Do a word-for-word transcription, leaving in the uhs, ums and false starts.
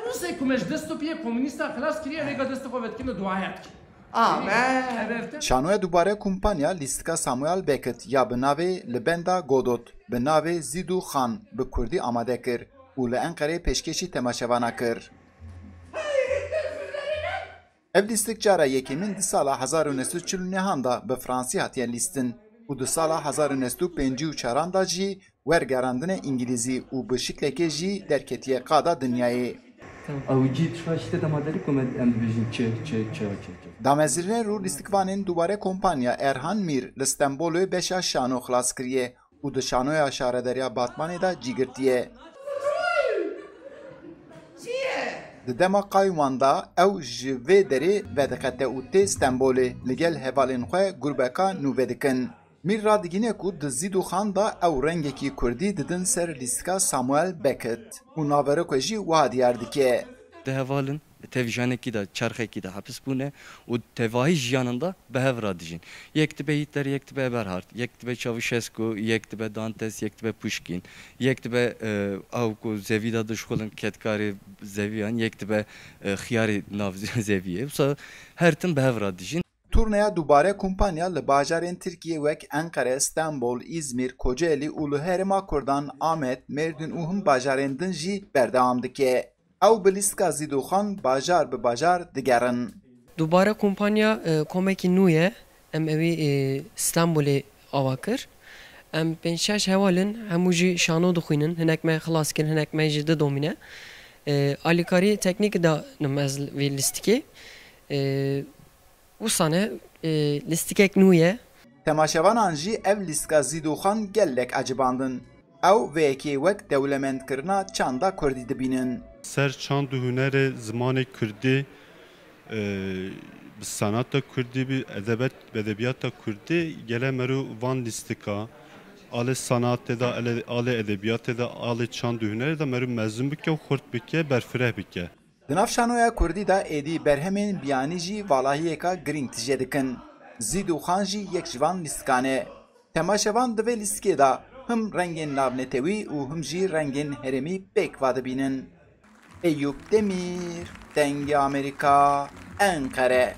Qisê ku me ji dest û piyê komûnîsta xilas kiriye, rêka destê xwe vedikirine duaya dike. Amen. Ev ev te. Şanoya dubare kompanya lîstika Samuel Beckett ya bi navê Li Benda Godot bi navê Zîdû Xan bi kurdî amade kir û li Enqereyê pêşkêşî temaşevana kir. Ev lîstik cara yekemîn di sala hezar û neh sed û çil û nehan de bi fransî hatiye lîstin û di sala hezar û neh sed û pêncî û çaran de jî wergerandine îngilîzî û bi şiklekê jî derketiye qada dinyayê. Ew cî tişka şîte dema derî ku me em dibêjin çi, çi, çi, çi, çi. Damezrînê rû lîstikvanên dubare kompanya Erhan Mîr li Stenbolê beşa şano xilas kiriye û di şanoya şaredariya Batmanê de cî girtiye. Di dema qayûman de ew ji vê derê vediqete û tê Stenbolê li gel hevalên xwe gurbeka nû vedikin. Mîr radigîne ku di Zîdû Xan de ew rengekî kurdî didin ser lîstika Samuel Beckett û naverokê jî wiha diyar dike. Di hevalin tev janekî de, çerxekî de hepis bûne û tevahî jiyanin de bi hev re dijîn. Yek dibe Hitler, yek dibe Eberhard, yek dibe Çavuşesku, yek dibe Dantes, yek dibe Puşkîn, yek dibe e, ew ku zevî de dişxulin kedkarê zeviyan, yek dibe e, xiyarê nav zeviyê. Wisa her tim bi hev re dijîn. Turneya dubare kompanya li bajarên Tirkiyê wek Enqere, Stenbol, Îzmîr, Kocaelî û li herêma Kurdan Amed, Mêrdîn û hin bajarên din jî berdewam dike. Ew bi lîstika Zîdûxan bajar bi bajar digerin. Dubare kompanya e, komekî nû ye. Em ewî e, Stenbolê ava kir. Em pênc şeş heval in, hemû jî şano dixwînin. Hinek me xilas kir, hinek me jî didomîne. E, alîkarî teknîk danim ez vê lîstikê. E, Wisa ne, e, lîstikek nû ye. Temaşevanan jî ev lîstika Zîdûxan gelek ecibandin. Ew vê yekê wek dewlemendkirina çanda kurdî dibînin. Ser çand û hunerê zimanê kurdî, e, bi sanata kurdî, bi edebet, bi edebiyata kurdî, gele mero van lîstika, alê sanatê de, alê, alê edebiyatê de, alê çand û hunerê de mero mezin bike û xurt bike, berfireh bike. Di nav şanoya kurdî de êdî berhemên biyanî jî valahiyeka girîng tije dikin. Zîdûxan jî yek ji van lîstikan e. Temaşevan di vê lîstikê de him rengên navnetewî û him jî rengên herêmî pêk vadibînin. Eyûp Demîr, Dengê Amerîka, Enqere.